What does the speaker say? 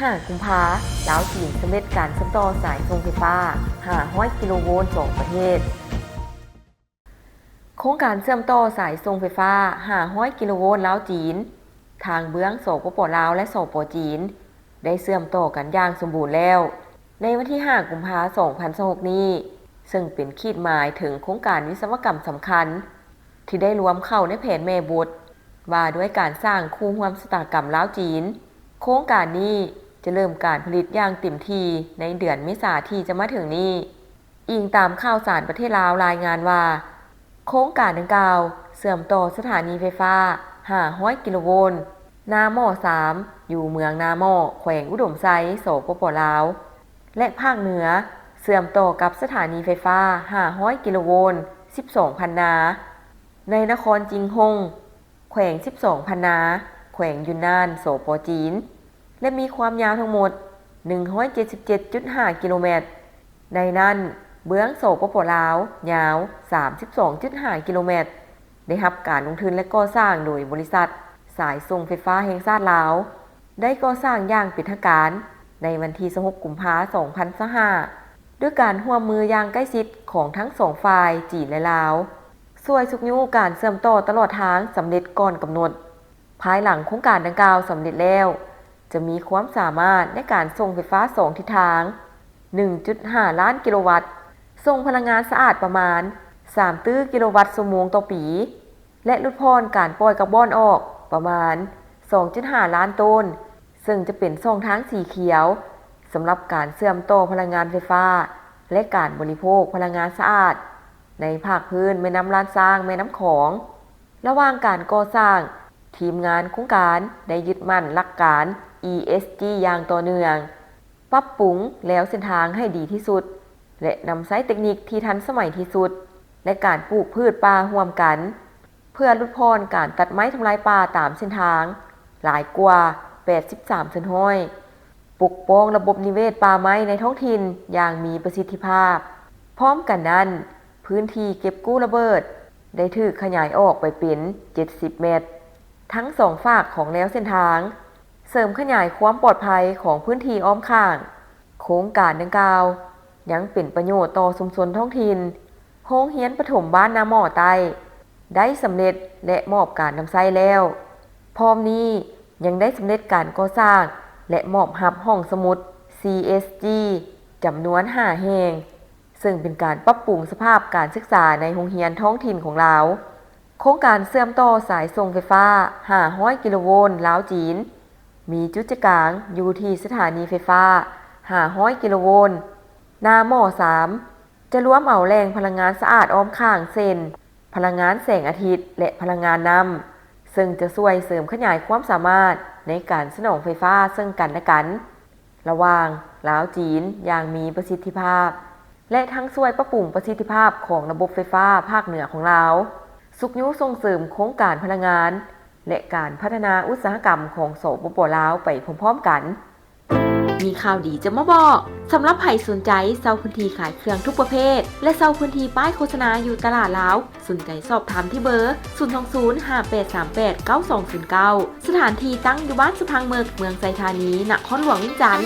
ຫ້າ ກຸມພາ, ລາວ-ຈີນ ສຳເລັດການເຊື່ອມຕໍ່ສາຍສົ່ງໄຟຟ້າ ຫ້າຮ້ອຍ ກິໂລໂວນສອງປະເທດ. ໂຄງການເຊື່ອມຕໍ່ສາຍສົ່ງໄຟຟ້າ ຫ້າຮ້ອຍ ກິໂລໂວນລາວ-ຈີນ ທາງເບື້ອງ ສປປ ລາວ ແລະ ສປ ຈີນ ໄດ້ເຊື່ອມຕໍ່ກັນຢ່າງສົມບູນແລ້ວ ໃນວັນທີ ຫ້າ ກຸມພາ ສອງພັນຊາວຫົກນີ້, ເຊິ່ງເປັນຂີດໝາຍເຖິງໂຄງການວິສະວະກຳສຳຄັນ ທີ່ໄດ້ລວມເຂົ້າໃນແຜນແມ່ບົດ ວ່າດ້ວຍການສ້າງຄູ່ຮ່ວມຊະຕາກຳລາວ-ຈີນ. ໂຄງການນີ້ຈະເລີ່ມການຜະລິດຢ່າງເຕັມທີ່ໃນເດືອນເມສາທີ່ຈະມາເຖິງນີ້. ອີງຕາມຂ່າວສານປະເທດລາວລາຍງານວ່າ, ໂຄງການດັ່ງກ່າວເຊື່ອມຕໍ່ສະຖານີໄຟຟ້າ ຫ້າຮ້ອຍ ກິໂລໂວນ ນາໝໍ້ ສາມ ຢູ່ເມືອງນາໝໍ້ ແຂວງອຸດົມໄຊ ສປປ ລາວ ແລະ ພາກເໜືອ ເຊື່ອມຕໍ່ກັບສະຖານີໄຟຟ້າ ຫ້າຮ້ອຍ ກິໂລໂວນ ສິບສອງ ພັນນາ ໃນນະຄອນຈິງຫົງ ແຂວງສິບສອງ ພັນນາ ແຂວງຢຸນນານ ສປ ຈີນ ແລະ ມີຄວາມຍາວທັງໝົດ ໜຶ່ງຮ້ອຍເຈັດສິບເຈັດຈຸດຫ້າ ກິໂລແມັດ. ໃນນັ້ນ, ເບື້ອງ ສປປ ລາວ ຍາວ ສາມສິບສອງຈຸດຫ້າ ກິໂລແມັດ ໄດ້ຮັບການລົງທຶນ ແລະ ກໍ່ສ້າງໂດຍບໍລິສັດສາຍສົ່ງໄຟຟ້າແຫ່ງຊາດລາວ ໄດ້ກໍ່ສ້າງຢ່າງເປັນທາງການໃນວັນທີ ຊາວຫົກ ກຸມພາ ສອງພັນຊາວຫ້າ ດ້ວຍການຮ່ວມມືຢ່າງໃກ້ຊິດຂອງທັງສອງຝ່າຍ ຈີນ ແລະ ລາວ. ຊ່ວຍຊຸກຍູ້ການເຊື່ອມຕໍ່ຕະຫຼອດທາງສຳເລັດກ່ອນກຳນົດ. ພາຍຫຼັງໂຄງການດັ່ງກ່າວສຳເລັດແລ້ວ, ຈະມີຄວາມສາມາດໃນການສົ່ງໄຟຟ້າສອງທິດທາງ ໜຶ່ງຈຸດຫ້າລ້ານກິໂລວັດ, ສົ່ງພະລັງງານສະອາດປະມານ ສາມຕື້ກິໂລວັດຊົ່ວໂມງຕໍ່ປີ ແລະ ຫຼຸດຜ່ອນການປ່ອຍກາບອນອອກປະມານ ສອງຈຸດຫ້າລ້ານໂຕນ, ເຊິ່ງຈະເປັນຊ່ອງທາງສີຂຽວສຳລັບການເຊື່ອມຕໍ່ພະລັງງານໄຟຟ້າ ແລະ ການບໍລິໂພກພະລັງງານສະອາດ ໃນພາກພື້ນແມ່ນ້ຳລ້ານຊ້າງ, ແມ່ນ້ຳຂອງ. ລະຫວ່າງການກໍ່ສ້າງ, ທີມງານໂຄງການໄດ້ຍຶດໝັ້ນຫຼັກການ ອີ ເອສ ຈີ ຢ່າງຕໍ່ເນື່ອງ, ປັບປຸງແລວເສັ້ນທາງໃຫ້ດີທີ່ສຸດ ແລະ ນຳໃຊ້ເຕັກນິກທີ່ທັນສະໄໝທີ່ສຸດ ແລະ ການປູກພືດປ່າຮ່ວມກັນ ເພື່ອຫຼຸດຜ່ອນການຕັດໄມ້ທຳລາຍປ່າຕາມເສັ້ນທາງຫຼາຍກວ່າ ແປດສິບສາມເປີເຊັນ, ປົກປ້ອງລະບົບນິເວດປ່າໄມ້ໃນທ້ອງຖິ່ນຢ່າງມີປະສິດທິພາບ. ພ້ອມກັນນັ້ນ, ພື້ນທີ່ເກັບກູ້ລະເບີດໄດ້ຖືກຂະຫຍາຍອອກໄປເປັນ ເຈັດສິບແມັດ ທັງສອງຟາກຂອງແນວເສັ້ນທາງ, ເສີມຂະຫຍາຍຄວາມປອດໄພຂອງພື້ນທີ່ອ້ອມຂ້າງ. ໂຄງການດັ່ງກ່າວຍັງເປັນປະໂຫຍດຕໍ່ຊຸມຊົນທ້ອງຖິ່ນ. ໂຮງຮຽນປະຖົມບ້ານນາໝໍ້ໃຕ້ໄດ້ສຳເລັດ ແລະ ມອບການນຳໃຊ້ແລ້ວ. ພ້ອມນີ້ຍັງໄດ້ສຳເລັດການກໍ່ສ້າງ ແລະ ມອບຮັບຫ້ອງສະໝຸດ ຊີ ເອສ ຈີ ຈຳນວນຫ້າແຫ່ງ, ເຊິ່ງເປັນການປັບປຸງສະພາບການສຶກສາໃນໂຮງຮຽນທ້ອງຖິ່ນຂອງລາວ. ໂຄງການເຊື່ອມຕໍ່ສາຍສົ່ງໄຟຟ້າ ຫ້າຮ້ອຍ ກິໂລໂວນ ລາວ-ຈີນ ມີຈຸດໃຈກາງຢູ່ທີ່ສະຖານີໄຟຟ້າ ຫ້າຮ້ອຍ ກິໂລໂວນ ນາໝໍ້ ສາມ ຈະລວມເອົາແຫຼ່ງພະລັງງານສະອາດອ້ອມຂ້າງ ເຊັ່ນ ພະລັງງານແສງອາທິດ ແລະ ພະລັງງານນ້ຳ, ເຊິ່ງຈະຊ່ວຍເສີມຂະຫຍາຍຄວາມສາມາດໃນການສະໜອງໄຟຟ້າເຊິ່ງກັນ ແລະ ກັນ ລະຫວ່າງລາວ-ຈີນຢ່າງມີປະສິດທິພາບ ແລະ ທັງຊ່ວຍປັບປຸງປະສິດທິພາບຂອງລະບົບໄຟຟ້າພາກເໜືອຂອງລາວ, ຊຸກຍູ້ສົ່ງເສີມໂຄງການພະລັງງານ ແລະ ການພັດທະນາອຸດສາຫະກຳຂອງ ສປປ ລາວ ໄປພ້ອມໆກັນ. ມີຂ່າວດີຈະມາບອກ. ສຳລັບໃຜສົນໃຈເຊົ່າພື້ນທີ່ຂາຍເຄື່ອງທຸກປະເພດ ແລະ ເຊົ່າພື້ນທີ່ປ້າຍໂຄສະນາຢູ່ຕະຫຼາດລາວ, ສົນໃຈສອບຖາມທີ່ເບີ ສູນສອງສູນ ຫ້າແປດສາມແປດ ເກົ້າສອງສູນເກົ້າ. ສະຖານທີ່ຕັ້ງຢູ່ບ້ານສະພັງເມິກ, ເມືອງໄຊທານີ, ນະຄອນຫຼວງວຽງຈັນ.